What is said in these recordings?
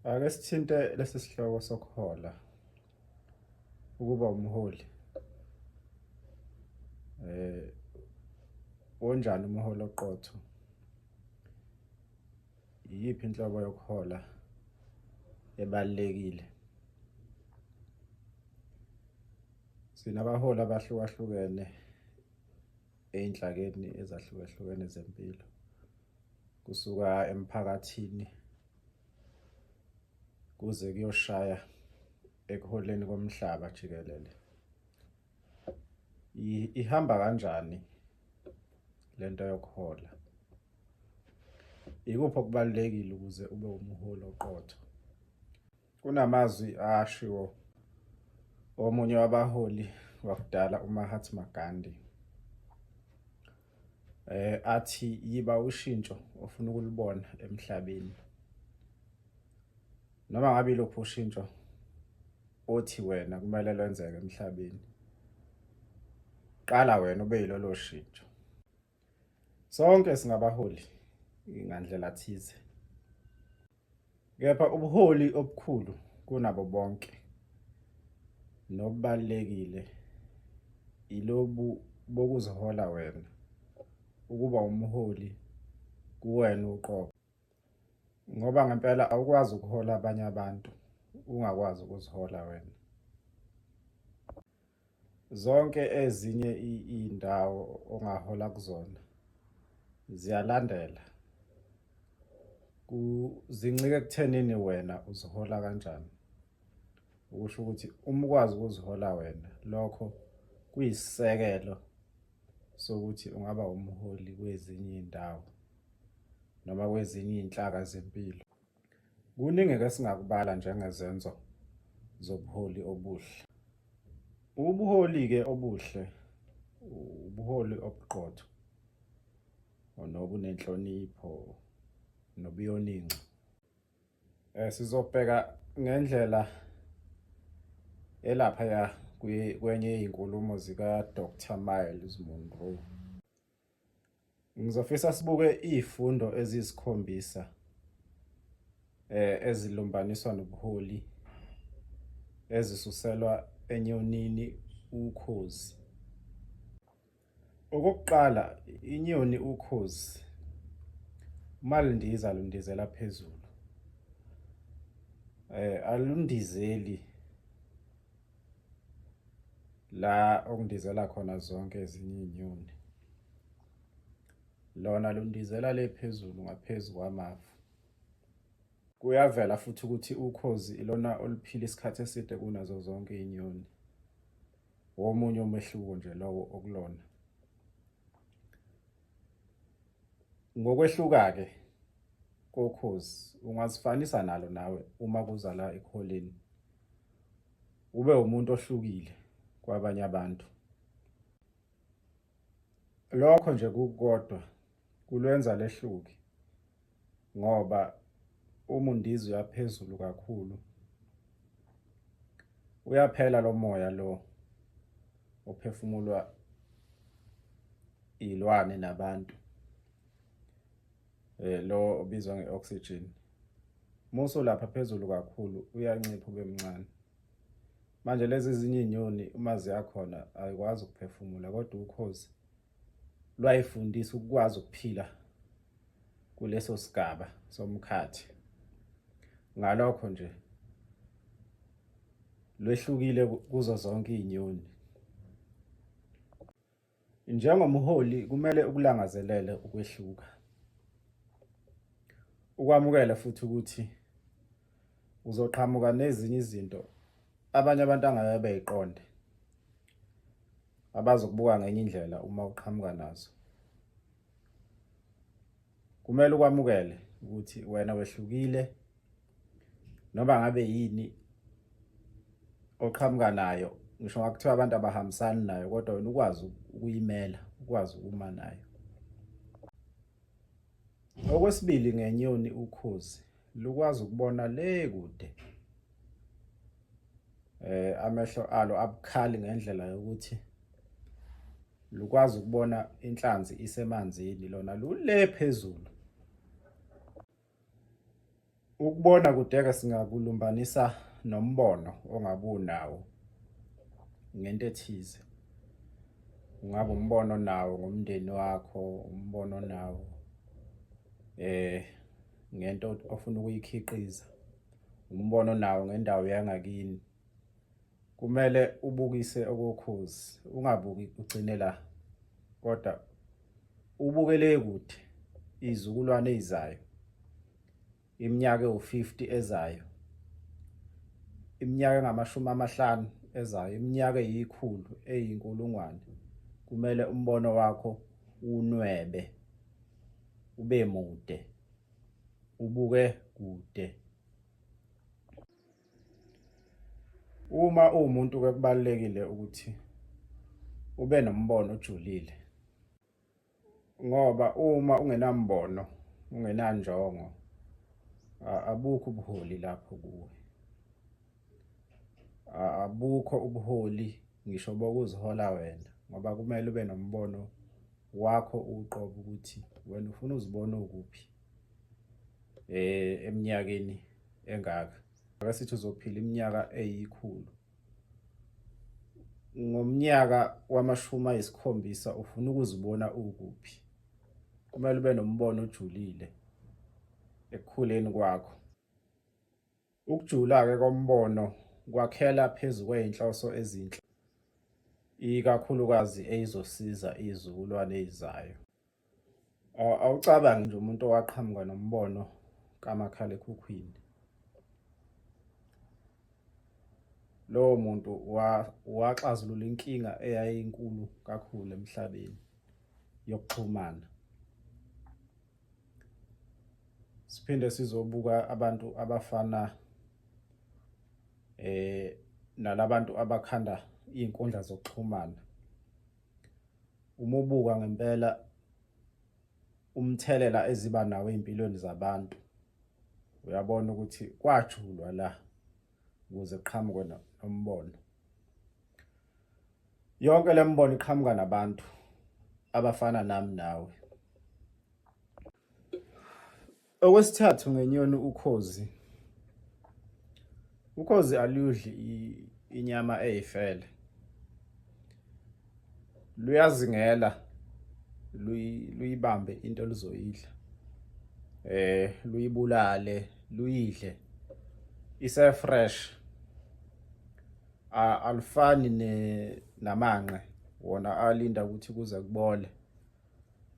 Ake sithinte lesi sihloko sokuhola, ukuba umholi. Wonjani umholi oqotho? Iyiphi inhlobo yokuhola ebalulekile? Sinabaholi abahlukahlukene ey'nhlakeni ezahlukahlukene zempilo, kusuka emphakathini kuze kuyoshaya ekuholeni komhlaba jikelele. Ihamba kanjani lento yokuhola? Ikuphi okubalulekile ukuze ube umholi oqotho? Kunamazwi ashiwo omunye wabaholi wakudala uMahatma Gandhi athi yiba ushintsho ofuna ukulubona emhlabeni. Noma ngabe iluphi ushintsho othi wena kumele lwenzeke emhlabeni, qala wena ube yilolo shintsho. Sonke singabaholi ngandlela thize. Kepha ubuholi obukhulu kunabo bonke nobubalulekile ilobu bokuzihola wena, ukuba umholi kuwena uqobo. Ngoba ngempela awukwazi ukuhola abanye abantu ungakwazi ukuzihola wena. Zonke ezinye iy'ndawo ongahola kuzona ziyalandela, zincike ekuthenini wena uzihola kanjani. Okusho ukuthi uma ukwazi ukuzihola wena, lokho kuyisisekelo sokuthi ungaba umholi kwezinye iy'ndawo noma kwezinye iy'nhlaka zempilo. Kuningi-ke esingakubala njengezenzo zobuholi obuhle. Ubuholi-ke obuhle ubuholi obuqotho nobunenhlonipho nobuyoninco. Sizobheka ngendlela elaphaya kwenye yezinkulumo zika-Dr Myles Munroe. Ngizofisa sibuke izifundo eziyisikhombisa ezilumbaniswa nobuholi ezisuselwa enyonini ukhozi. Okokuqala, inyoni ukhozi uma lundiza lundizela phezulu. Alundizeli la okundizela khona zonke ezinye iy'nyoni. Lona lundizela le phezulu ngaphezu kwamafu. Kuyavela futhi ukuthi ukhozi ilona oluphila isikhathi eside kunazo zonke iy'nyoni. Omunye umehluko nje lowo okulona. Ngokwehluka-ke kokhozi ungazifanisa nalo nawe uma kuza la ekuholeni. Ube umuntu ohlukile kwabanye abantu. Lokho nje kukodwa kulwenza lehluke ngoba uma undiza uyaphezulu kakhulu uyaphela lo moya lo ophefumulwa iy'lwane nabantu lo obizwa nge-oxygen. Uma usulapha phezulu kakhulu uyancipha ube mncane. Manje lezi ezinye iy'nyoni uma ziyakhona ayikwazi ukuphefumula kodwa ukhozi lwayifundisa ukukwazi ukuphila kuleso sigaba somkhathi. Ngalokho nje lwehlukile kuzo zonke iy'nyoni. Njengomholi kumele ukulangazelele ukwehluka. Ukwamukele futhi ukuthi uzoqhamuka nezinye izinto abanye abantu angeke beyiqonde abazokubuka ngenye indlela uma uqhamuka nazo. Kumele ukwamukele ukuthi wena wehlukile noma ngabe yini oqhamuka nayo, ngisho ngakuthiwa abantu abahambisani nayo kodwa wena ukwazi ukuyimela, ukwazi ukuma nayo. Okwesibili ngenyoni ukhozi lukwazi ukubona le kude. Amehlo alo abukhali ngendlela yokuthi lukwazi ukubona inhlanzi isemanzini lona lule phezulu. Ukubona kude-ke singakulumbanisa nombono ongabe unawo ngento ethize. Kungabe umbono onawo ngomndeni wakho, umbono onawo ngento ofuna ukuyikhiqiza, umbono onawo ngendawo yangakini. Kumele ubukise okokhozi, ungabuki ugcine la kodwa ubuke le kude izizukulwane ezizayo. Iminyaka ewu-50 ezayo, iminyaka engama-50 ezayo, iminyaka eyikhulu, eyinkulungwane, kumele umbono wakho unwebe, ube mude, ubuke kude. Uma uwumuntu-ke kubalulekile ukuthi ube nombono ojulile. Ngoba uma ungenambono, ungenanjongo, abukho ubuholi lapho kuwe. Abukho ubuholi ngisho bokuzihola wena ngoba kumele ube nombono wakho uqobo ukuthi wena ufuna uzibona ukuphi eminyakeni engaka. Ake sithi uzophila iminyaka eyikhulu. Ngomnyaka wamashumi ayisikhombisa ufuna ukuzibona ukuphi? Kumele ube nombono ojulile ekukhuleni kwakho. Ukujula-ke kombono kwakhela phezu kwey'nhloso ezinhle, ikakhulukazi eyizosiza iy'zukulwane ey'zayo. Awucabange nje umuntu owaqhamuka nombono kamakhalekhukhwini. Lowo muntu waxazulula inkinga eyayinkulu kakhulu emhlabeni yokuxhumana. Siphinde sizobuka abantu abafana nalabantu abakhanda iy'nkundla zokuxhumana. Uma ubuka ngempela umthelela eziba nawo ey'mpilweni zabantu, uyabona ukuthi kwajulwa la ukuze kuqhamuke nombono. Yonke le mibono iqhamuka nabantu abafana nami nawe. Okwesithathu ngenyoni ukhozi. Ukhozi aludli inyama eyifele. Luyazingela luyibambe into oluzoyidla. Luyibulale, luyidle ise fresh. Alufani namanqe wona alinda ukuthi kuze kubole.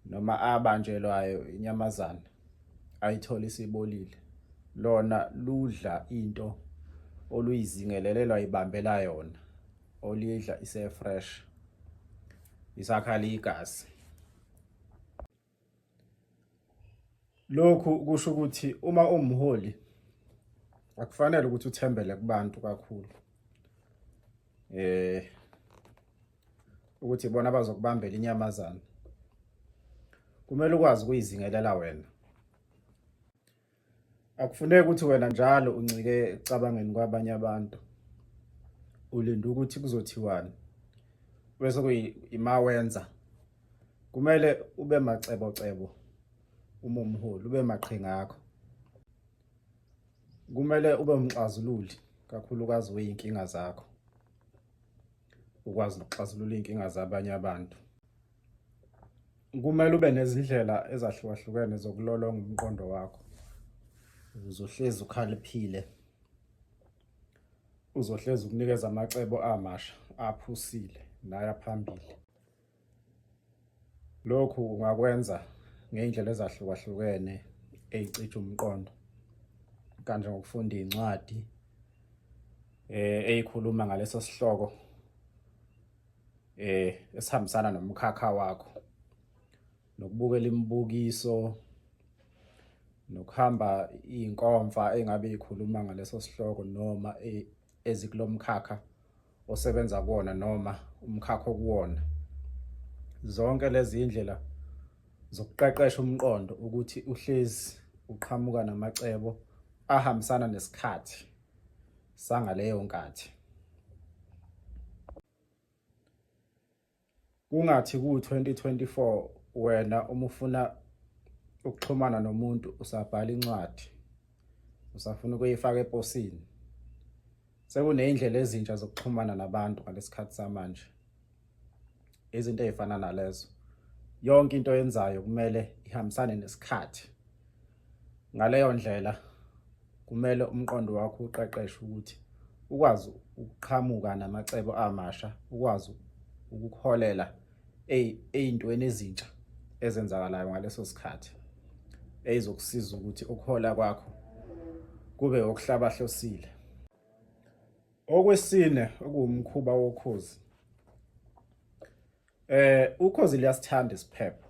Noma abanjelwayo inyamazane ayithole isibolile. Lona ludla into oluyizingelele lwayibambela yona, olidla ise-fresh, isakhala igazi. Lokhu kusho ukuthi uma uwumholi akufanele ukuthi uthembele kubantu kakhulu. Ukuthi ibona abazokubambela inyamazane. Kumele ukwazi ukuyizingelela wena. Akufuneki ukuthi wena njalo uncike ekucabangeni kwabanye abantu. Ulinde ukuthi kuzothiwani bese kuyima wenza. Kumele ube macebocebo uma umholi, ube maqhinga akho. Kumele ube umxazululi kakhulukazi wey'nkinga zakho, ukwazi nokuxazulula iy'nkinga zabanye abantu. Kumele ube nezindlela ezahlukahlukene zokulolonga umqondo wakho ukuze uhlezi ukhaliphile, uzohlezi ukunikeza amacebo amasha aphusile naya phambili. Lokhu ungakwenza ngey'ndlela ezahlukahlukene ey'cija umqondo kanjengokufunda iy'ncwadi ey'khuluma ngaleso sihloko esihambisana nomkhakha wakho, nokubukela imibukiso, nokuhamba iy'nkomfa engabe y'khuluma ngaleso sihloko noma ezikulo mkhakha osebenza kuwona noma umkhakha okuwona. Zonke lezi indlela zokuqeqesha umqondo ukuthi uhlezi uqhamuka namacebo ahambisana nesikhathi sangaleyo nkathi. Kungathi ku-2024 wena uma ufuna ukuxhumana nomuntu usabhala incwadi. Usafuna ukuyifaka eposini. Sekuney'ndlela ezintsha zokuxhumana nabantu ngalesikhathi samanje. Izinto ey'fana nalezo. Yonke into oyenzayo kumele ihambisane nesikhathi. Ngaleyo ndlela kumele umqondo wakho uqeqeshwe ukuthi ukwazi ukuqhamuka namacebo amasha, ukwazi ukukuholela ey'ntweni ezintsha ezenzakalayo ngaleso sikhathi eyizokusiza ukuthi ukuhola kwakho kube okuhlabahlosile. Okwesine okuwumkhuba wokhozi, ukhozi liyasithanda isiphepho.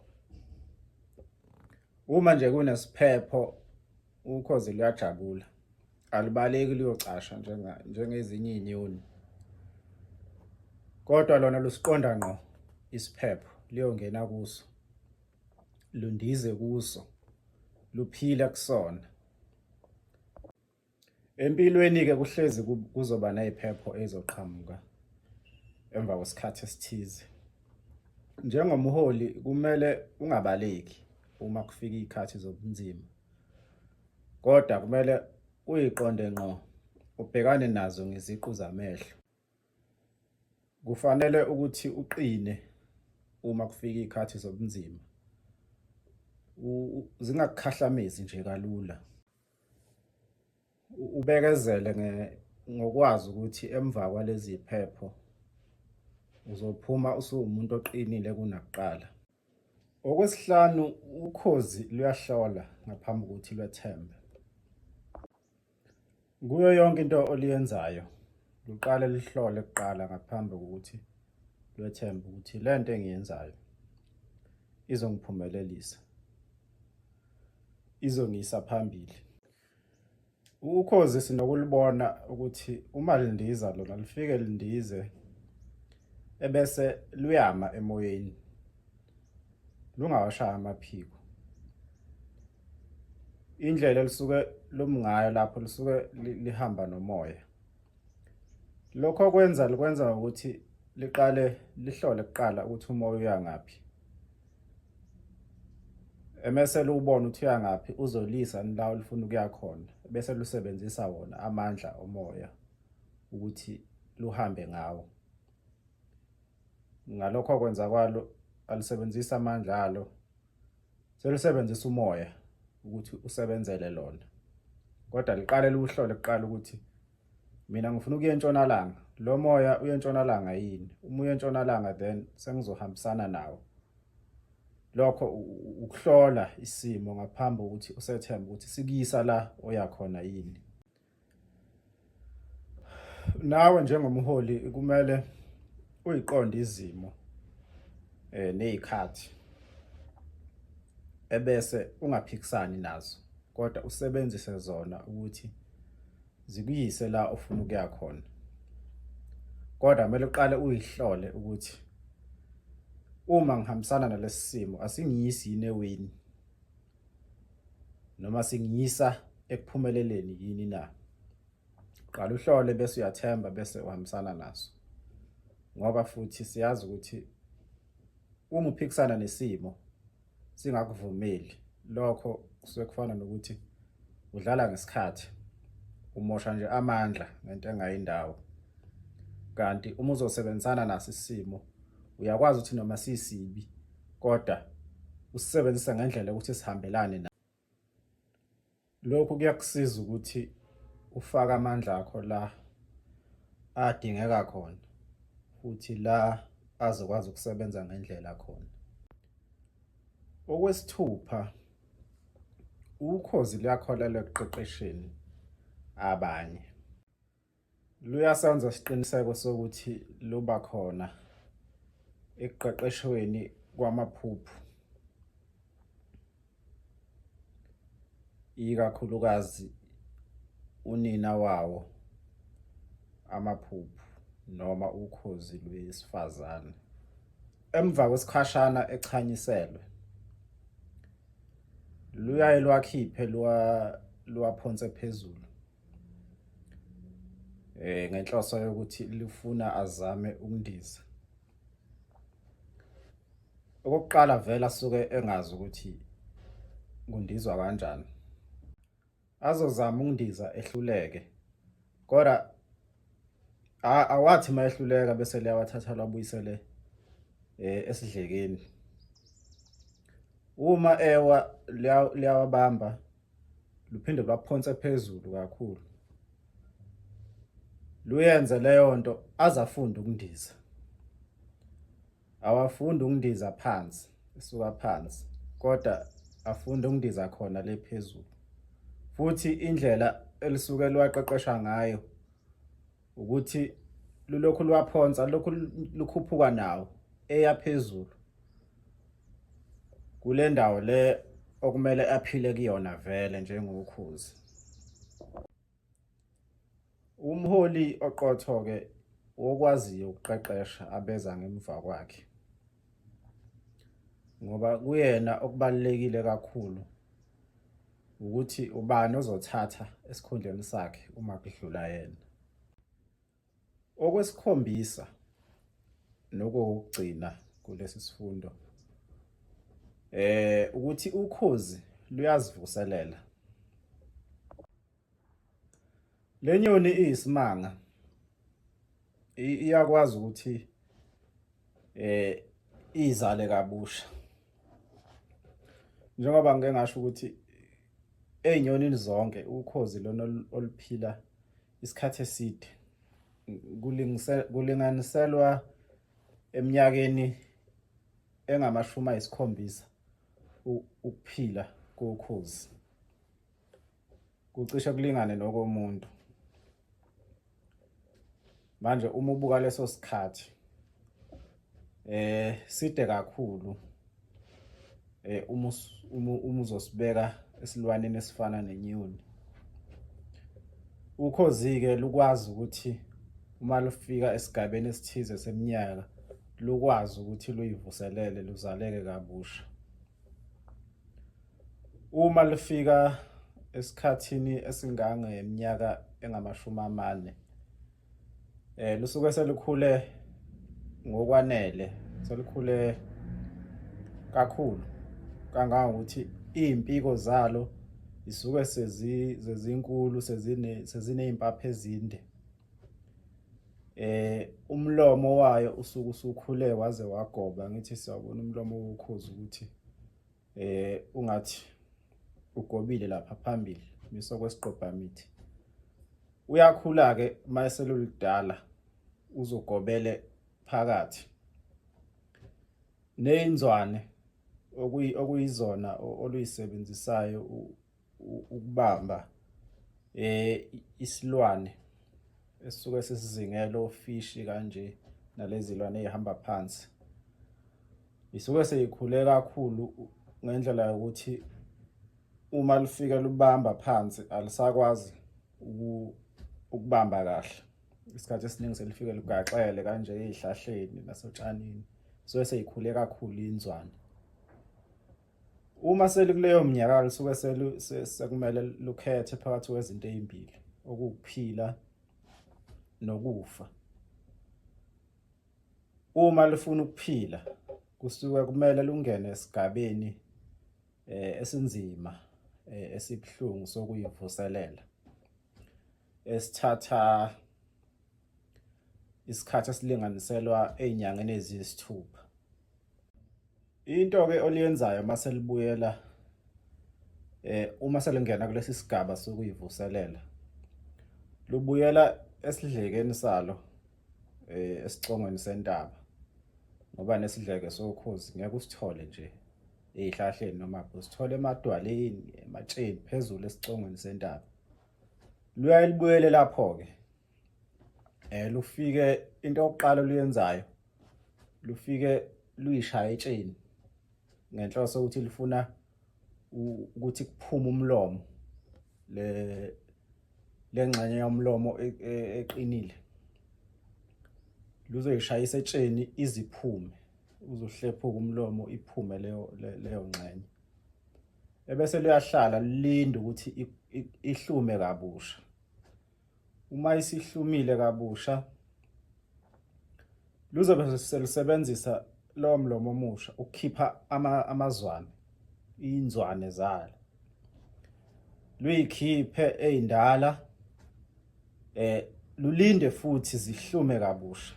Uma nje kunesiphepho ukhozi luyajabula, alubaleki luyocasha njengezinye iy'nyoni, kodwa lona lusiqonda ngqo isiphepho liyongena kuso, lundize kuso, luphile kusona. Empilweni-ke kuhlezi kuzoba ney'phepho ey'zoqhamuka emva kwesikhathi esithize. Njengomholi kumele ungabaleki uma kufika iy'khathi zobunzima, kodwa kumele uyiqonde ngqo ubhekane nazo ngeziqu zamehlo. Kufanele ukuthi uqine uma kufika iy'khathi zobunzima, zingakukhahlamezi nje kalula. Ubekezele ngokwazi ukuthi emva kwalezi phepho uzophuma usuwumuntu oqinile kunakuqala. Okwesihlanu, ukhozi luyahlola ngaphambi kokuthi lwethembe. Kuyo yonke into oliyenzayo luqale lihlole kuqala ngaphambi kokuthi lwethembe ukuthi le nto engiyenzayo izongiphumelelisa, izongiyisa phambili. Ukhozi sinokulibona ukuthi uma lindiza lona lifike lindize ebese luyama emoyeni lungawashaya amaphiko. Indlela elisuke lumi ngayo lapho lisuke lihamba nomoya. Lokho kwenza likwenza ngokuthi liqale lihlole kuqala ukuthi umoya uya ngaphi. Emese liwubona ukuthi uya ngaphi uzolisa la olufuna ukuya khona bese lusebenzisa wona amandla omoya ukuthi luhambe ngawo. Ngalokho kwenza kwalo alisebenzisi amandla alo selusebenzisa umoya ukuthi usebenzele lona kodwa liqale liwuhlole kuqala ukuthi mina ngifuna ukuya entshonalanga lo moya uye entshonalanga yini uma uye entshonalanga then sengizohambisana nawo lokho ukuhlola isimo ngaphambi kokuthi usethembe ukuthi sikuyisa la oya khona yini Nawe njengomholi kumele uyiqonde izimo nezikhathi ebese ungaphikisani nazo kodwa usebenzise zona ukuthi zikuyise la ofuna ukuya khona. Kodwa kumele uqale uyihlole ukuthi uma ngihambisana nalesi simo asingiyisi yini eweni noma singiyisa ekuphumeleleni yini na. Qala uhlole bese uyathemba bese uhambisana naso, ngoba futhi siyazi ukuthi uma uphikisana nesimo singakuvumeli lokho kusuke kufana nokuthi udlala ngesikhathi, umosha nje amandla ngento engayindawo. Kanti uma uzosebenzisana naso isimo uyakwazi ukuthi noma sisibi kodwa usisebenzisa ngendlela yokuthi sihambelane na. Lokhu kuyakusiza ukuthi ufake amandla akho la adingeka khona futhi la azokwazi ukusebenza ngendlela khona. Okwesithupha, ukhozi luyakholelwa ekuqeqesheni abanye. Luyasenza isiqiniseko sokuthi luba khona ekuqeqeshweni kwamaphuphu, ikakhulukazi unina wawo amaphuphu noma ukhozi lwesifazane. Emva kwesikhashana echanyiselwe, luyaye lwakhiphe luwaphonse phezulu. Ngenhloso yokuthi lifuna azame ukundiza. Okokuqala vele asuke engazi ukuthi kundizwa kanjani. Azozama ukundiza ehluleke. Kodwa awathi mayehluleka bese liyawathatha lwabuyisele esidlekeni. Uma ewa liyawabamba luphinde lwaphonse phezulu kakhulu. Luyenze leyo nto aze afunde ukundiza. Awafundi ukundiza phansi, esuka phansi, kodwa afunde ukundiza khona le phezulu. Futhi indlela elisuke liwaqeqesha ngayo ukuthi lulokhu luwaphonsa, lokhu lukhuphuka nawo eya phezulu kule ndawo le okumele aphile kuyona vele njengokhozi. Umholi oqotho-ke wokwaziyo ukuqeqesha abeza ngemva kwakhe ngoba kuyena okubalulekile kakhulu ukuthi ubani ozothatha esikhundleni sakhe uma kudlula yena. Okwesikhombisa nokokugcina kulesi sifundo ukuthi ukhozi luyazivuselela. Le nyoni iyisimanga iyakwazi ukuthi izale kabusha. Njengoba ngike ngasho ukuthi ey'nyonini zonke ukhozi lona oluphila isikhathi eside kulinganiselwa eminyakeni engama-70 ukuphila kokhozi. Kucishe kulingane nokomuntu. Manje uma ubuka leso sikhathi side kakhulu uma uzosibeka esilwaneni esifana nenyoni. Ukhozi-ke lukwazi ukuthi uma lufika esigabeni esithize seminyaka lukwazi ukuthi luyivuselele luzaleke kabusha. Uma lifika esikhathini esingangeminyaka engama-40 lusuke selukhule ngokwanele, selikhule kakhulu kangangokuthi iy'mpiko zalo isuke sezinkulu seziney'mpaphe ezinde. Umlomo wayo usuke usukhule waze wagoba, ngithi siyawubona umlomo wokhozi ukuthi ungathi ugobile lapha phambili miso kwesiqobhamithi. Uyakhula-ke uma eseluludala uzogobele phakathi. Ney'nzwane okuyizona oluyisebenzisayo ukubamba isilwane esisuke sisizingela ofishi kanje nalezi zilwane ey'hamba phansi. Isuke seyikhule kakhulu ngendlela yokuthi uma lufika lubamba phansi alisakwazi ukubamba kahle. Isikhathi esiningi selifike lugaxele kanje ey'hlahleni nasotshanini. Suke seyikhule kakhulu inzwane. Uma selikuleyo minyaka lisuke sekumele lukhethe phakathi kwezinto ey'mbili, okuwukuphila nokufa. Uma lifuna ukuphila kusuke kumele lungene esigabeni esinzima esibuhlungu sokuyivuselela esithatha isikhathi esilinganiselwa ey'nyangeni eziyisithupha. Into-ke oliyenzayo uma selibuyela uma selingena kulesi sigaba sokuyivuselela, lubuyela esidlekeni salo esicongweni sentaba ngoba nesidleke sokhozi ngeke usithole nje ey'hlahleni noma usithole emadwaleni, ematsheni phezulu esicongweni sentaba. Luyaye lubuyele lapho-ke lufike into yokuqala oluyenzayo lufike luyishaya etsheni ngenhloso ukuthi lifuna ukuthi kuphume umlomo le lengxenye yomlomo eqinile luzoyishayisa etsheni iziphume uzohlephuka umlomo iphume leyo leyo ngxenye ebese luyahlala lilinde ukuthi ihlume kabusha. Uma isihlumile kabusha luzobe selusebenzisa lowo mlomo omusha ukukhipha amazwane, iy'nzwane zalo. Luyikhiphe eyindala lulinde futhi zihlume kabusha.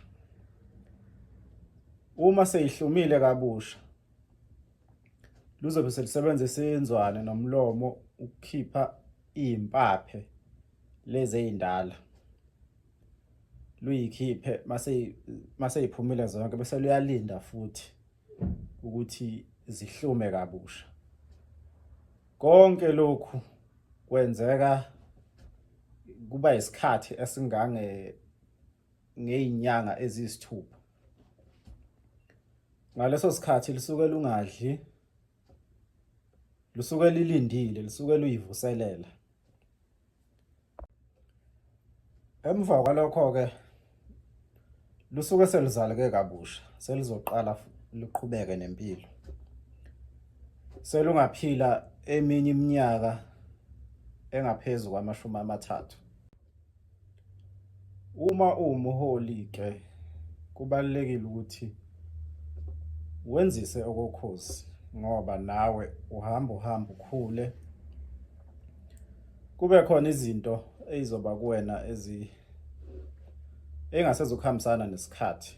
Uma seyihlumile kabusha luzobe selusebenzisa inzwane nomlomo ukukhipha izimpaphe lezi ezindala. Luyikhiphe mase iphumile zonke bese luyalinda futhi ukuthi zihlume kabusha. Konke lokhu kwenzeka kuba isikhathi esingange ngezinyanga eziyisithupha. Ngaleso sikhathi lisuke lungadli, lusuke lilindile, lusuke luyivuselela. Emva kwalokho-ke lusuke seluzaleke kabusha, selizoqala luqhubeke nempilo. Selungaphila eminye iminyaka engaphezu kwamashumi amathathu. Uma uwumholi-ke kubalulekile ukuthi wenzise okokhozi ngoba nawe uhamba uhamba ukhule kube khona izinto ezizoba kuwena ezi engasezukuhambisana nesikhathi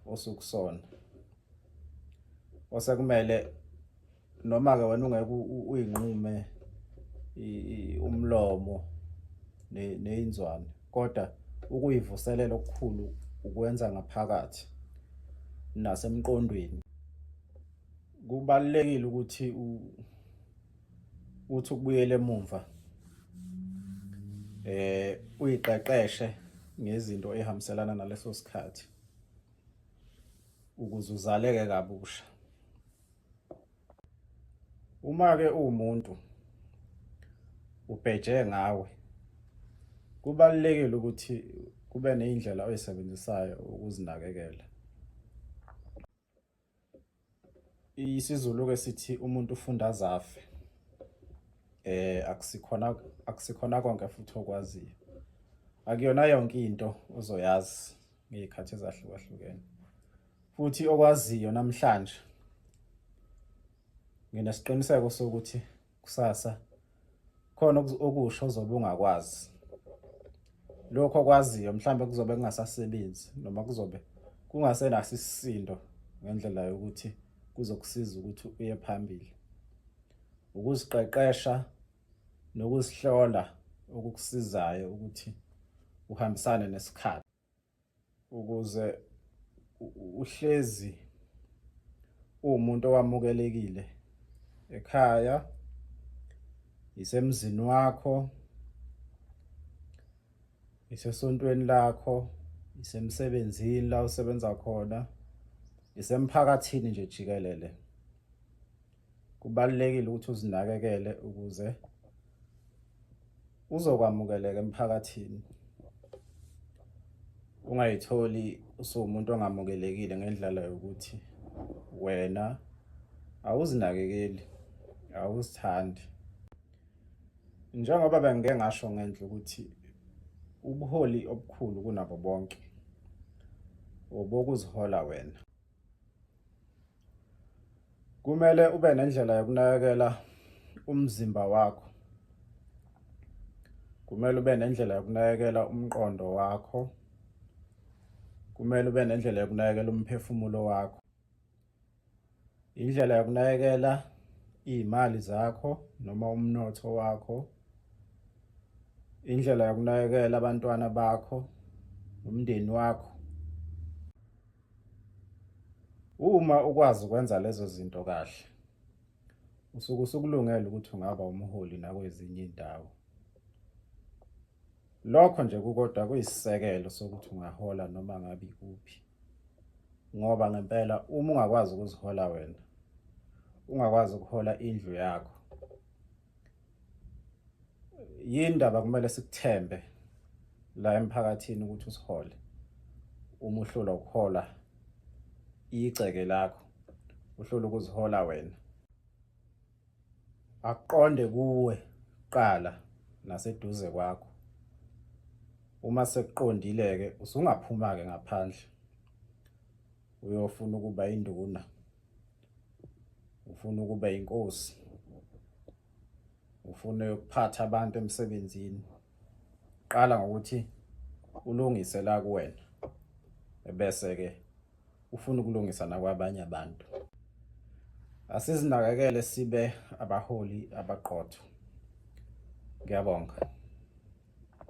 osukusona osekumele noma ke wena ungeke uyinqume umlomo neyinzwane kodwa ukuyivuselela okukhulu ukwenza ngaphakathi nasemqondweni. Kubalulekile ukuthi uthi ukubuyela emumva uyiqeqeshe ngezinto ehambiselana naleso sikhathi ukuze uzaleke kabusha. Uma-ke uwumuntu ubheje ngawe, kubalulekile ukuthi kube ney'ndlela oyisebenzisayo ukuzinakekela. IsiZulu-ke sithi umuntu ufunda aze afe. Akusikhona akusikhona konke futhi okwaziyo. Akuyona yonke into ozoyazi ngey'khathi ezahlukahlukene. Futhi okwaziyo namhlanje nginesiqiniseko sokuthi kusasa khona okusho ozobe ungakwazi. Lokho okwaziyo mhlawumbe kuzobe kungasasebenzi noma kuzobe kungasenaso isisindo ngendlela yokuthi kuzokusiza ukuthi uye phambili. Ukuziqeqesha nokuzihlola okukusizayo ukuthi uhambisane nesikhathi ukuze uhlezi uwumuntu owamukelekile ekhaya, isemzini wakho, isesontweni lakho, isemsebenzini la usebenza khona, isemphakathini nje jikelele. Kubalulekile ukuthi uzinakekele ukuze uzokwamukeleka emphakathini, ungayitholi usuwumuntu ongamukelekile ngendlela yokuthi wena awuzinakekeli, awuzithandi. Njengoba bengike ngasho ngenhla ukuthi ubuholi obukhulu kunabo bonke obokuzihola wena. Kumele ube nendlela yokunakekela umzimba wakho. Kumele ube nendlela yokunakekela umqondo wakho. Kumele ube nendlela yokunakekela umphefumulo wakho. Indlela yokunakekela iy'mali zakho noma umnotho wakho. Indlela yokunakekela abantwana bakho, umndeni wakho. Uma ukwazi ukwenza lezo zinto kahle, usuke usukulungele ukuthi ungaba umholi nakwezinye iy'ndawo. Lokho nje kukodwa kuyisisekelo sokuthi ungahola noma ngabe ikuphi, ngoba ngempela uma ungakwazi ukuzihola wena, ungakwazi ukuhola indlu yakho, yini ndaba kumele sikuthembe la emphakathini ukuthi usihole uma uhlulwa ukuhola igceke lakho, uhlulwa ukuzihola wena? Akuqonde kuwe kuqala naseduze kwakho. Uma sekuqondile-ke usungaphuma-ke ngaphandle uyofuna ukuba induna, ufuna ukuba inkosi. Ufuna ukuphatha abantu emsebenzini, qala ngokuthi ulungise la kuwena, ebese ke ufuna ukulungisa nakwabanye abantu. Asizinakekele sibe abaholi abaqotho. Ngiyabonga.